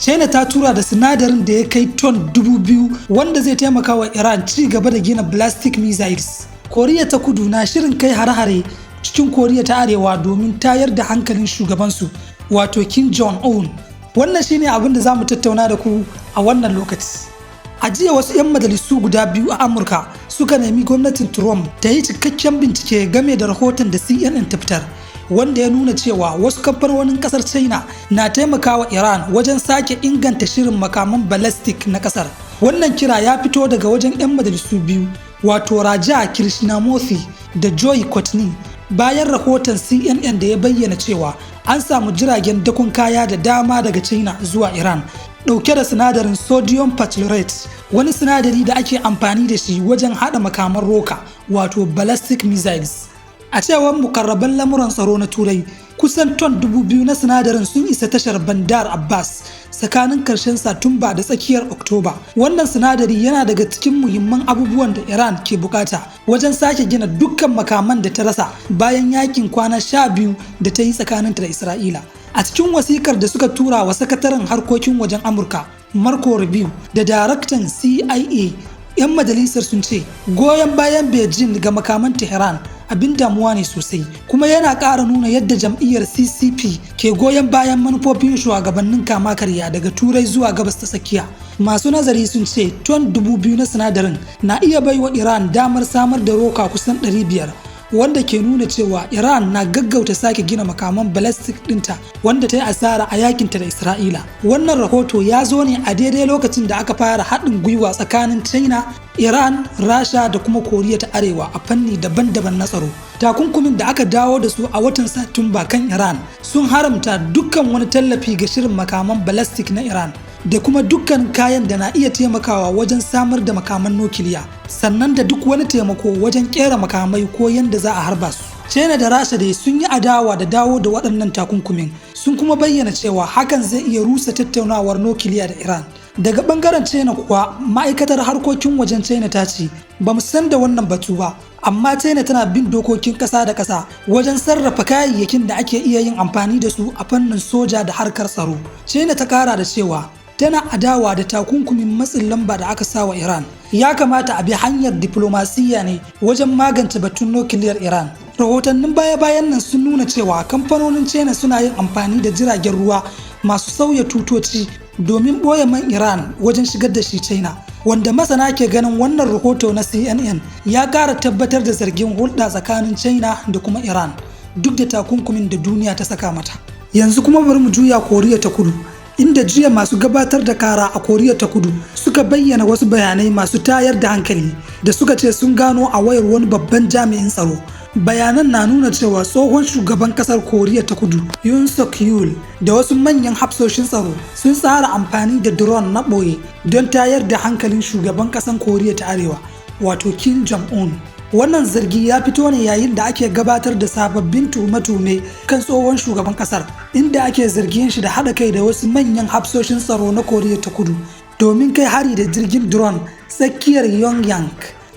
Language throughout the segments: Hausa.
China ta tura da sinadarin da ya kai ton 2,000 wanda zai taimaka wa Iran ci gaba da gina ballistic missiles. Koriya ta Kudu na shirin kai hare-hare cikin Koriya ta Arewa domin tayar da hankalin shugabansu, wato Kim Jong-un. Wannan shine abin da za mu tattauna da ku a wannan lokaci. A jiya wasu 'yan majalisu guda biyu a Amurka suka nemi gwamnatin Trump ta yi cikakken bincike game da rahoton da CNN ta fitar, wanda ya nuna cewa wasu kamfanonin kasar China na taimakawa Iran wajen sake inganta shirin makaman ballistic na kasar. Wannan kira ya fito daga wajen 'yan majalisu biyu, wato Raja Krishnamoorthi da Jay Courtney, bayan rahoton CNN da ya bayyana cewa an samu jiragen dakon kaya da dama daga China zuwa Iran dauke da sinadarin sodium perchlorate, wani sinadari da ake amfani da shi wajen hada makaman roka, wato ballistic missiles. A cewar mukarraban lamuran tsaro na Turai, kusan ton 2,000 na sinadarin sun isa tashar Bandar Abbas tsakanin karshen Satumba da tsakiyar Oktoba. Wannan sinadari yana daga cikin muhimman abubuwan da Iran ke bukata wajen sake gina dukkan makaman da ta rasa bayan yakin kwana 12 da ta yi tsakaninta da Isra'ila. A cikin wasikar da suka tura wa sakataren harkokin wajen Amurka Marco Rubio da daraktan CIA, 'yan majalisar sun ce goyon bayan Beijing ga makaman Tehran abin damuwa ne sosai, kuma yana ƙara nuna yadda jam'iyyar CCP ke goyon bayan manufofin shugabannin kama karya daga Turai zuwa Gabas ta Tsakiya. Masu nazari sun ce ton 2,000 na sinadarin na iya baiwa Iran damar samar da roka kusan 500, wanda ke nuna cewa Iran na gaggauta sake gina makaman ballistic ɗinta wanda ta yi asara a yakinta da Isra'ila. Wannan rahoto ya zo ne a daidai lokacin da aka fara haɗin gwiwa tsakanin China, Iran, Rasha da kuma Koriya ta Arewa a fanni daban-daban na tsaro. Takunkumin da aka dawo da su a watan Satumba kan Iran sun haramta dukkan wani tallafi ga shirin makaman ballistic na Iran da kuma dukkan kayan da na iya taimakawa wajen samar da makaman nukiliya, sannan da duk wani taimako wajen kera makamai ko yadda za a harba su. China da Rasha dai sun yi adawa da dawo da waɗannan takunkumin, sun kuma bayyana cewa hakan zai iya rusa tattaunawar nukiliya da Iran. Daga bangaren China kuwa, ma'aikatar harkokin wajen China ta ce ba mu san da wannan batu ba, amma China tana bin dokokin ƙasa da ƙasa wajen sarrafa kayayyakin da ake iya yin amfani da su a fannin soja da harkar tsaro. China ta kara da cewa tana adawa da takunkumin matsin lamba da aka sa wa Iran. Ya kamata a bi hanyar diplomasiyya ne wajen magance batun nukiliyar Iran. Rahotannin baya-bayan nan sun nuna cewa kamfanonin China suna yin amfani da jiragen ruwa masu sauya tutoci domin ɓoye man Iran wajen shigar da shi China, wanda masana ke ganin wannan rahoto na CNN ya ƙara tabbatar da zargin hulɗa tsakanin China da kuma Iran, duk da takunkumin da duniya ta saka mata. Yanzu kuma bari mu juya Koriya ta Kudu, inda jiya masu gabatar da kara a Koriya ta Kudu suka bayyana wasu bayanai masu tayar da hankali da suka ce sun gano a wayar wani babban jami'in tsaro. Bayanan na nuna cewa tsohon shugaban kasar Koriya ta Kudu Yoon Suk Yeol da wasu manyan hafsoshin tsaro sun tsara amfani da drone na ɓoye don tayar da hankalin shugaban kasar Koriya ta Arewa, wato Kim Jong-un. Wannan zargi ya fito ne yayin da ake gabatar da sababbin tuhume-tuhume kan tsohon shugaban kasar, inda ake zargin shi da haɗa kai da wasu manyan hafsoshin tsaro na Koriya ta Kudu domin kai hari da jirgin drone tsakiyar Pyongyang,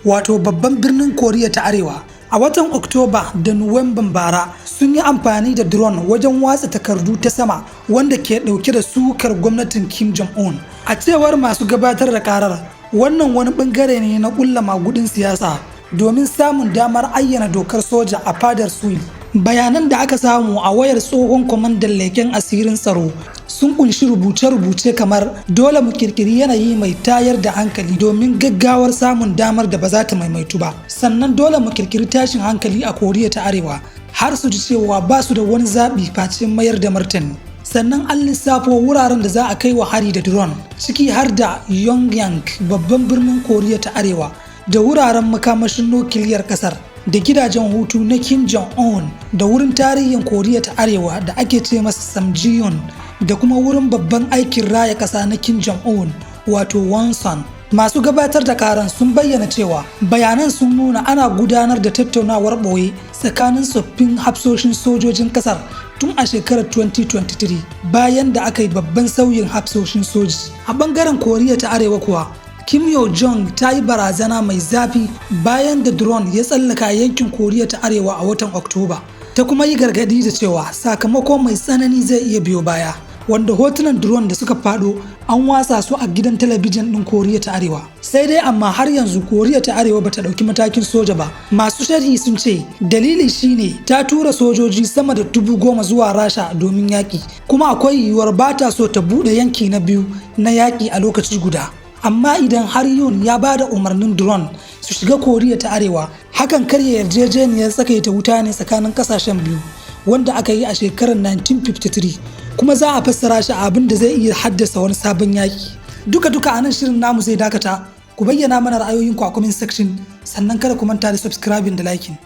wato babban birnin Koriya ta Arewa. A watan Oktoba da Nuwamban bara sun yi amfani da drone wajen watsa takardu ta sama wanda ke ɗauke da sukar gwamnatin Kim Jong-un. A cewar masu gabatar da karar, wannan wani bangare ne na ƙulla magudin siyasa domin samun damar ayyana dokar soja a fadar Seoul. Bayanan da aka samu a wayar tsohon kwamandan leken asirin tsaro sun kunshi rubuce-rubuce kamar "Dole mu kirkiri yanayi mai tayar da hankali domin gaggawar samun damar da ba za ta maimaitu ba", sannan "Dole mu kirkiri tashin hankali a Koriya ta Arewa har su ji cewa ba su da wani zaɓi face mayar da martani". Sannan an lissafo wuraren da za a kai wa hari da drone, ciki har da Pyongyang, babban birnin Koriya ta Arewa, da wuraren makamashin nukiliyar kasar, da gidajen hutu na Kim Jong-un, da wurin tarihin Koriya ta Arewa da ake ce masa Samjiyon, da kuma wurin babban aikin raya ƙasa na Kim Jong-un, wato Wonsan. Masu gabatar da karan sun bayyana cewa bayanan sun nuna ana gudanar da tattaunawar ɓoye tsakanin tsoffin hafsoshin sojojin ƙasar tun a shekarar 2023, bayan da aka yi babban sauyin hafsoshin soji. A ɓangaren Koriya ta Arewa kuwa, Kim Yo Jong ta yi barazana mai zafi bayan da drone ya tsallaka yankin Koriya ta Arewa a watan Oktoba. Ta kuma yi gargadi da cewa sakamako mai tsanani zai iya biyo baya. Wanda hotunan drone da suka fado an watsa su a gidan talabijin ɗin Koriya ta Arewa. Sai dai amma har yanzu Koriya ta Arewa bata ɗauki matakin soja ba. Masu sharhi sun ce dalili shine ta tura sojoji sama da 10,000 zuwa Rasha domin yaƙi, kuma akwai yiwuwar ba ta so ta buɗe yanki na biyu na yaƙi a lokaci guda. Amma idan har Yoon ya ba da umarnin drone su shiga Koriya ta Arewa, hakan karya yarjejeniyar tsakaita wuta ne tsakanin kasashen biyu wanda aka yi a shekarar 1953, kuma za a fassara shi abin da zai iya haddasa wani sabon yaƙi. Duka duka a nan shirin namu zai dakata. Ku bayyana mana ra'ayoyinku a comment section, sannan kada ku manta da subscribing da liking.